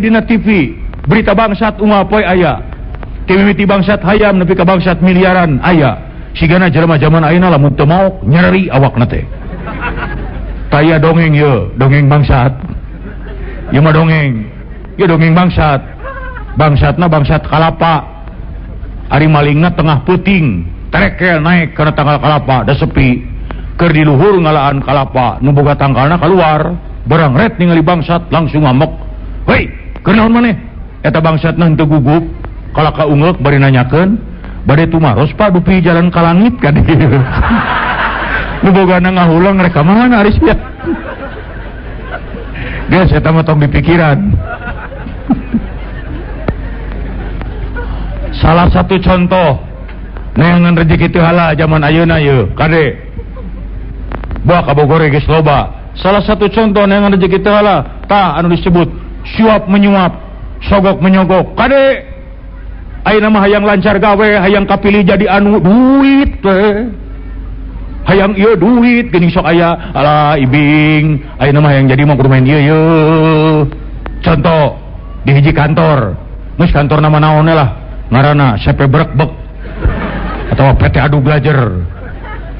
dina TV berita bangsat unggal poe aya. Ti mimiti bangsat hayam nepi ka bangsat miliaran aya. Sigana jelema zaman ayeuna lamun teu maok nyeri awakna teh. Taya dongeng ye, dongeng bangsat. Ieu mah dongeng. Ieu dongeng bangsat. Bangsatna bangsat kalapa. Ari malingna tengah peuting, terekel naik kana tangkal kalapa da sepi. Keur di luhur ngalaan kalapa, nu boga tangkalna kaluar, barang ret ningali bangsat langsung ngamuk. Hei, keur naon maneh? Eta bangsatna henteu gugup, kalaka ungeuk bari nanyakeun, bade tumaros Pak dupi jalan ka langit ka dieu. Nu bogana ngahulang rek ka mana ari sia. Geus eta mah tong dipikiran. Salah satu contoh neangan rezeki teu halal zaman ayeuna yeuh, kade. Buah ka Bogor geus loba. Salah satu contoh neangan rezeki teu halal tah anu disebut suap menyuap, sogok menyogok. Kade ayeuna mah hayang lancar gawe, hayang kapilih jadi anu duit teh. Hayang ieu duit geuning sok aya, alah ibing, ayeuna mah hayang jadi mah kudu main ieu yeuh. Contoh di hiji kantor, geus kantor nama naon lah, ngaranna CP Brekbek atau PT Adu Glajer.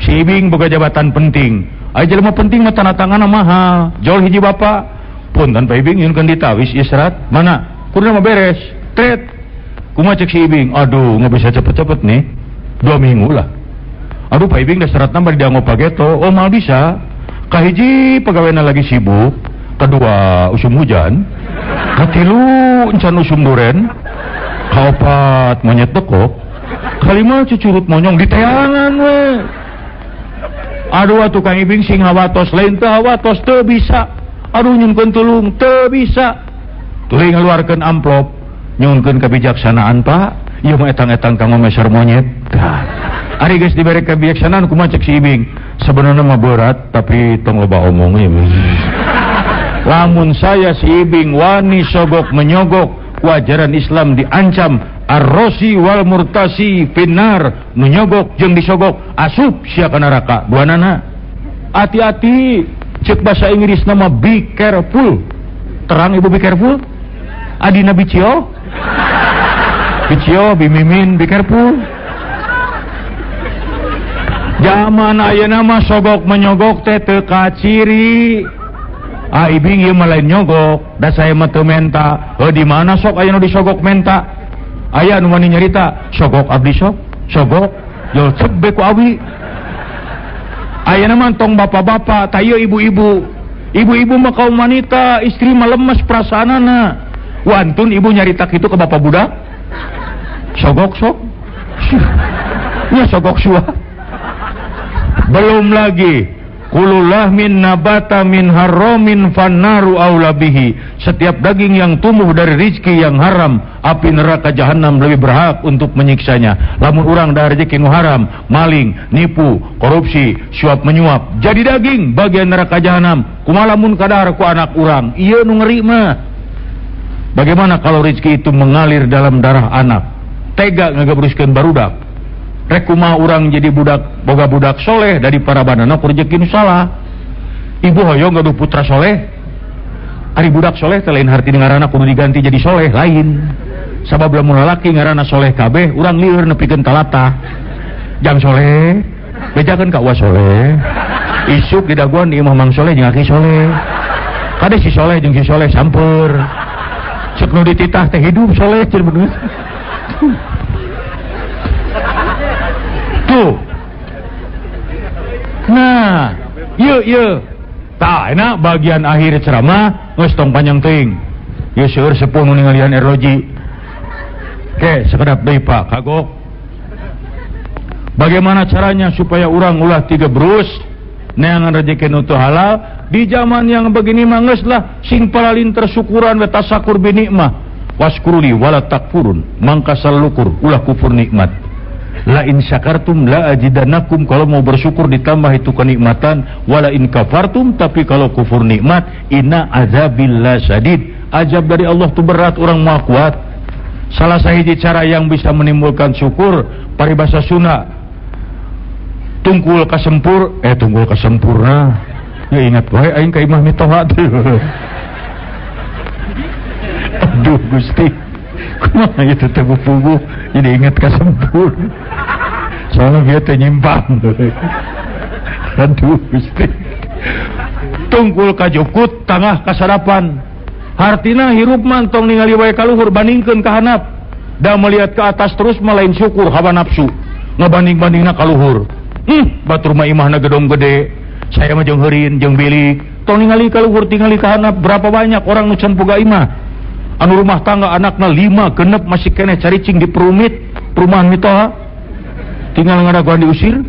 Si ibing boga jabatan penting. Aya jelema penting mah tanda tanganna mahal. Jol hiji bapak, punten Pak Ibing nyunkeun ditawis ieu serat, mana? Kudu mah beres. Tret. Kumaha cek si Ibing? Aduh, nggak bisa cepet-cepet nih. 2 minggu lah. Aduh Pak Ibing dah seratna bari dianggo pageto. Oh mal bisa. Kahiji pegawaina lagi sibuk, kedua usum hujan, katilu encan usum duren, kaopat monyet tekok, kalima cucurut monyong diteangan we. Aduh atuh Kang Ibing sing hawatos lain teu hawatos teu bisa. Aduh nyunkeun tulung teu bisa. Tuluy ngaluarkeun amplop, nyunkeun kebijaksanaan Pak. Ieu mah etang-etang kanggo meser monyet. Tah. Ari geus dibere kebijaksanaan kumaha cek si Ibing? Sebenarnya mah berat tapi tong loba omong ieu. Lamun saya si Ibing wani sogok menyogok, ku ajaran Islam diancam arrosi wal murtasi finnar, menyogok jeung disogok asup sia ka neraka duanana. Hati-hati, cek bahasa Inggris nama be careful. Terang ibu be careful? Adina bicio? Bicio, bimimin, be careful. Zaman ayeuna mah sogok menyogok teh teu kaciri. Ah ibing ieu mah lain nyogok, da saya mah teu menta. Heuh di mana sok aya nu disogok menta? Aya nu wani nyarita, sogok abdi sok, sogok jol ceb ku awi. Ayeuna mah tong bapak-bapak, tah ieu ibu-ibu. Ibu-ibu mah kaum wanita, istri mah lemes perasaanana. Wantun ibu nyarita kitu ke bapak budak? Sogok sok. Nya sogok suah. Belum lagi kulullah min nabata min haramin fannaru aula bihi. Setiap daging yang tumbuh dari rizki yang haram, api neraka jahanam lebih berhak untuk menyiksanya. Lamun urang dari rezeki nu haram, maling, nipu, korupsi, suap menyuap, jadi daging bagian neraka jahanam. Kumaha lamun kadahar ku anak urang? Ieu nu ngeri mah. Bagaimana kalau rezeki itu mengalir dalam darah anak? Tega ngagabruskeun barudak. Rek kumaha urang jadi budak boga budak soleh dari para banana ku rezeki nu salah. Ibu hoyong gaduh putra soleh. Ari budak soleh teh lain harti ngaranna kudu diganti jadi soleh, lain. Sabab lamun lalaki ngaranna soleh kabeh, urang lieur nepikeun talata. Jang soleh, bejakeun ka uwa soleh. Isuk didaguan di imah Mang Soleh jeung aki soleh. Kade si soleh jeung si soleh sampeur. Cek nu dititah teh hidup soleh cenah bener. Tuh. Nah, yuk yuk. Tah enak bagian akhir ceramah geus tong panjang teuing. Ieu seueur sepuh nu ningalian erloji. Oke, sekedap deui Pak, kagok. Bagaimana caranya supaya urang ulah tiga berus neangan rezeki nu teu halal di zaman yang begini mah geus lah sing palalin tersyukuran we tasakur bi nikmah. Waskuruli wala takfurun, mangka salukur ulah kufur nikmat. La in syakartum la ajidanakum, kalau mau bersyukur ditambah itu kenikmatan, wala in kafartum, tapi kalau kufur nikmat, inna azabillah syadid, azab dari Allah tu berat, orang mau kuat. Salah sahiji cara yang bisa menimbulkan syukur paribasa Sunda, tungkul kasempur, tungkul kasempurna. Ya ingat wae aing ka imah mitoha teh. Aduh Gusti, kumaha ieu teh puguh jadi inget ka sempur. Soalnya dia teh nyimpang. Aduh Gusti. Tungkul kajukut tangah kasarapan. Hartina hirup mah tong ningali wae ka luhur, bandingkeun ka handap. Da melihat ke atas terus mah lain syukur, hawa nafsu. Ngabanding-bandingna ka luhur. Batur mah imahna gedong gede. Saya mah jeung heurin jeung bilik. Tong ningali ka luhur, tingali ka handap, berapa banyak orang nu can boga imah. Anu rumah tangga anakna 5 genep masih keneh caricing di perumit, perumahan mitoha. Tinggal ngadaguan diusir.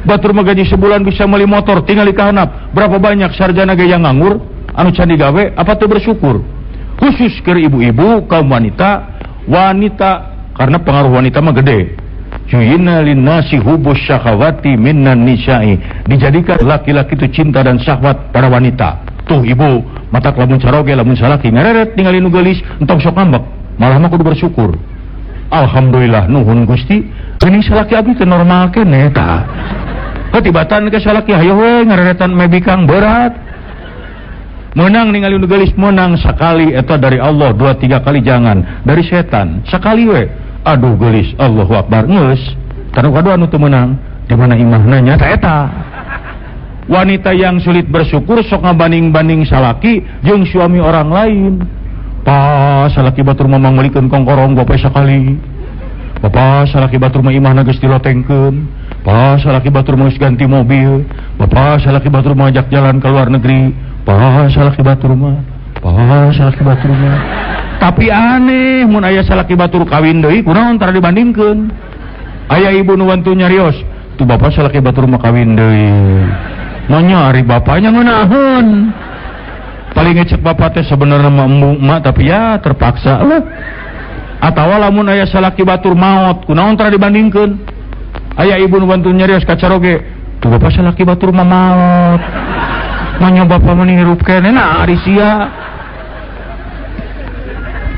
Batur mah gaji sebulan bisa beli motor, tingali ka handap. Berapa banyak sarjana ge yang nganggur, anu can digawe, apa teu bersyukur? Khusus ke ibu-ibu, kaum wanita, wanita karena pengaruh wanita mah gede. Ju'ina linnasi hubus syahawati minan nisa'i. Dijadikan laki-laki itu cinta dan syahwat pada wanita. Tuh ibu, matak lamun caroge lamun salaki ngareret ningali nu geulis, entong sok ngambek, malah mah kudu bersyukur. Alhamdulillah nuhun Gusti, geuning salaki abdi teh normal keneh tah. Ketibatan ke salaki hayo we ngareretan mebikang berat. Menang ningali nu geulis, menang sekali eta dari Allah, 2 3 kali jangan, dari setan sekali we. Aduh geulis, Allahu Akbar, geus. Tanu kadua anu teu meunang, di mana imahna nya ta eta. Wanita yang sulit bersyukur sok ngabanding-banding salaki jeung suami orang lain. Pa salaki batur mah mangmeulikeun kongkorong gope sakali. Bapa salaki batur mah imahna geus dilotengkeun. Pa salaki batur mah geus ganti mobil. Bapa salaki batur mah ajak jalan ke luar negeri. Pa salaki batur mah, pa salaki batur mah. Tapi aneh mun aya salaki batur kawin deui kunaon tara dibandingkeun. Aya ibu nu wantu nyarios, tuh bapa salaki batur mah kawin deui. Nanya ari bapaknya ngeunaheun. Paling ngecek bapak teh sebenarnya mah embung emak tapi ya terpaksa lah. Atawa lamun aya salaki batur maot kunaon tara dibandingkeun. Aya ibu nu bantu nyarios ka caroge, tuh bapak salaki batur mah maot. Nanya bapak mah hirup keneh nah ari sia.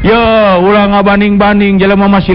Yo ulah ngabanding-banding jelema masih